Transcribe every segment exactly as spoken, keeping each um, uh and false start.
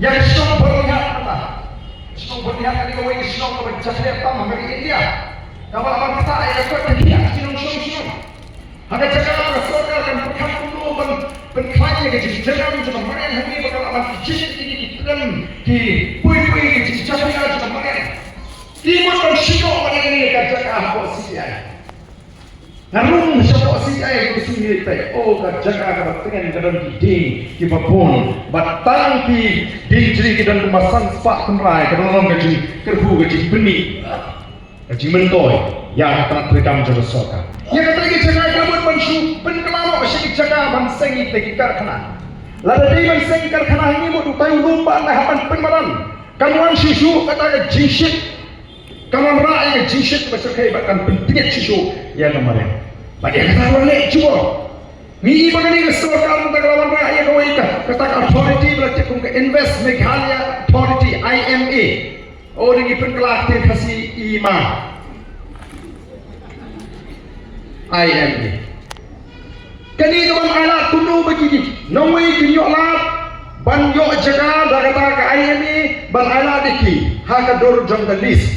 Ïa ka shnong Byrnihat kata. Shnong Byrnihat kane kawei ka shnong kaba jakhlia tam ha ka ri India. Kaba la ban ktah ïa ka kot ka khiah shnong shnong shnong. Ha ka jaka ba sorkar kan pyrkhat kumno ban pynkhlaiñ ïa ka jingjynjar jong ka mariang hangne ba ka la ban kjit ïa kine ki pdem ki pui pui ki jingjakhlia jong ka mariang. Ki mut ban shu ïoh ban ïa kane ka jaka hapoh C B I. Nga rung shapoh C B I ruh shu ïa peit, oh, ka jaka kaba tngen ka don ki dieng kiba bun. Bad tang ki dieng jri ki don kumba san spah tynrai, ka don long ka jingkyrkhu ka jingpynmih. Ka jingmyntoi ïa ka tnat treikam jong ka sorkar. Ïa kata ka jaka ka mut ban shu pynkylla noh sha ki jaka ban seng ïa ki karkhana. Lada dei ban seng ki karkhana hangne mut utai u lum ba la hap ban pynmadan. Kan wan shuh shuh kata ka jingshit. Kan wanrah ïa ka jingshit ba shyrkhei bad kan pyntngit shuh shuh ïa ka mariang. Bad ïa kata ruh leh jubor. Ngi i ba kane ka sorkar mynta ka la wanrah ïa kawei ka, kata ka authority ba la tip kum ka Invest Meghalaya Authority, I M A. Oh, dei ngi pynkylla ktien Khasi, i ma. I M A. Kane ka ban ailad kumno ba ki nongwei kin ïoh lad ban ïoh jaka da kata ka I M A ban ailad ïa ki ha ka dur jong ka lease.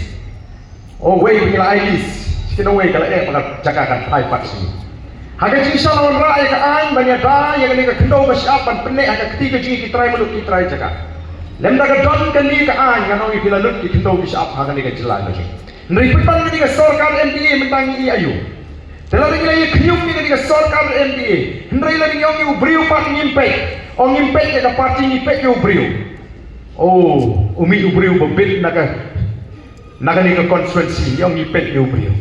Oh, wei ba ki la ai lease. Shi nongwei ka la eh ba ka jaka kan phai pat sha ngi. Ha ka jingshisha la wanrah ïa ka aiñ ban ïada ïa kane ka khyndew ba shyiap ban pynneh ha ka kti ka jong ki trai muluk ki trai jaka. Lymda ka don kane ka aiñ ngan ong ïa phi la lut ki khyndew ki shyiap ha kane ka jylla ka jong ngi. Hynrei pynban kane ka sorkar M D A mynta ngi i aïu. Te lada ngi la ïa khñium ïa kane ka sorkar M D A. Hynrei lada ngi ong ïa u briew pat ngim peit. Ong ngim peit ïa ka party, ngi peit ïa u briew. Oh, u mih u briew ba bit na ka, na kane ka constituency, ngi ong ngi peit ïa u briew.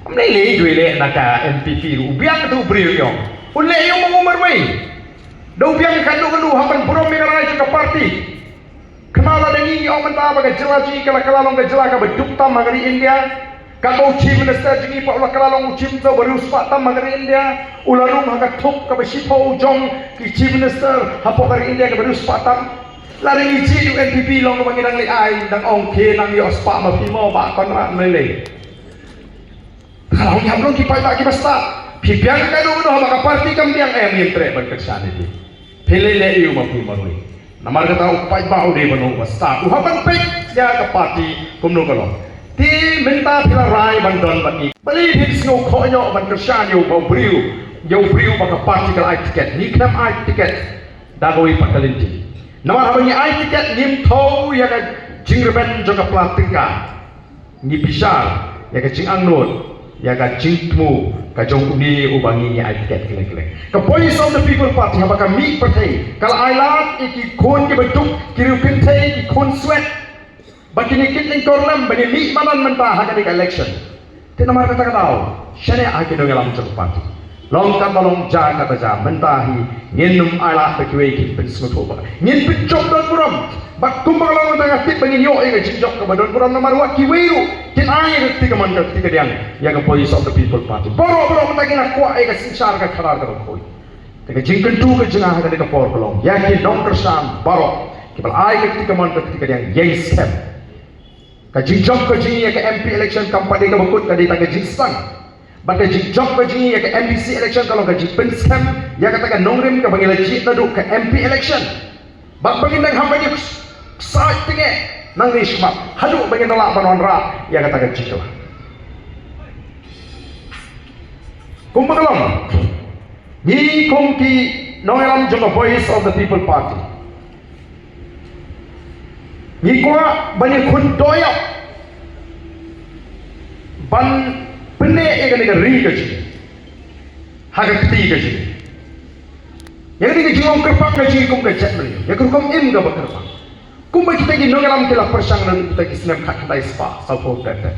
Ym lei lei, dei leh na ka N P P ruh u biang, kata u briew ngi ong. U leh ïa u ma u marwei. Da u biang ka duk ka duk hap ban burom ïa ka rai jong ka party. Kynmaw lada ngi, ngi ong mynta ba ka jylla jong ngi ka la, ka la long ka jylla kaba duk tam ha ka ri India. Katba u Chief Minister jong ngi pat u la, ka la long u Chief Minister ba riewspah tam ha ka ri India. U la rung ha ka thup kaba shiphew jong ki Chief Minister hapoh ka ri India kaba riewspah tam. Lada ngi jied u N P P long kaba ngi dang leh aiñ, dang ong phi nang ïoh spah ma phi mo Bah Conrad, ym lei lei. Ka la ong ïa long ki paidbah kiba stad. Phi biang ka duk ka duk haba ka party kam biang, em, ngim treh ban kyrshan ïa phi. Phi leh leh ïa u ma phi marwei. Namar kata u paidbah u dei ban long uba stad, u hap ban peit ïa ka party kumno ka long. Te mynta phi la rai ban don bad ngi, balei phi sngewkhoh ïoh ban kyrshan ïa u ba u briew, ïa u briew ba ka party ka la ai tiket? Ngi khlem ai tiket da kawei pat ka lynti. Namar haba ngi ai tiket ngim thew ïa ka jingrben jong ka pla tyngka. Ngi bishar ïa ka jingangnud, ïa ka jingthmu ka jong une uba ngi, ngi ai tiket khlem khlem. Ka Voice of the People Party haba ka mih pyrthei ka la ai lad ïa ki khun kiba duk, ki riew kynthei, ki khun swet, ba kin ïa kit lyngkor lem ban ïa mih madan mynta ha kane ka election. Te namar kata ka daw, shaniah ha ki nongïalam jong ka party. Long katba long, jia katba jia, mynta hi ngin ym ailad ba kiwei kin pynsngewthuh ba ngin pynjop don burom. Bad kumba ka long mynta nga tip ba ngin ïoh ïa ka jingjop kaba don burom namar wat kiwei ruh kin ai ïa ka kti kamon ka kti kadiang ïa ka Voice of the People Party. Baroh baroh mynta ki la kwah ïa ka synshar ka khadar kaba khuid. Te ka jingkyntu ka jong nga ha kane ka por ka long ïa ki nongkyrshan baroh kiba la ai ka kti kamon ka kti kadiang, ïeng skhem. Ka jingjop ka jong ngi ïa ka M P election kam pat dei kaba kut, ka dei tang ka jingsdang. Bad ka jingjop ka jong ngi ïa ka M D C election ka long ka jingpynskhem ïa kata ka nongrim kaba ngi la jied naduh ka M P election. Bad ba ngin dang hap ban ïa ksaid tyngeh nangne shakhmat haduh ba ngin da lah ban wanrah ïa kata ka jingkylla. Kumba ka long, ngi kum ki nongïalam jong ka Voice of the People Party, ngi kwah ban ïakhun dohïap ban pynneh ïa kane ka ri ka jong ngi ha ka kti ka jong ngi. Ïa kane ka jinglong kyrpang ka jong ngi kum ka jaitbynriew, ïa ka rukom im kaba kyrpang. Kumba kita ki nongïalam ki la pyrshang naduh kita ki snem khatkhyndai spah sawphew tret tret.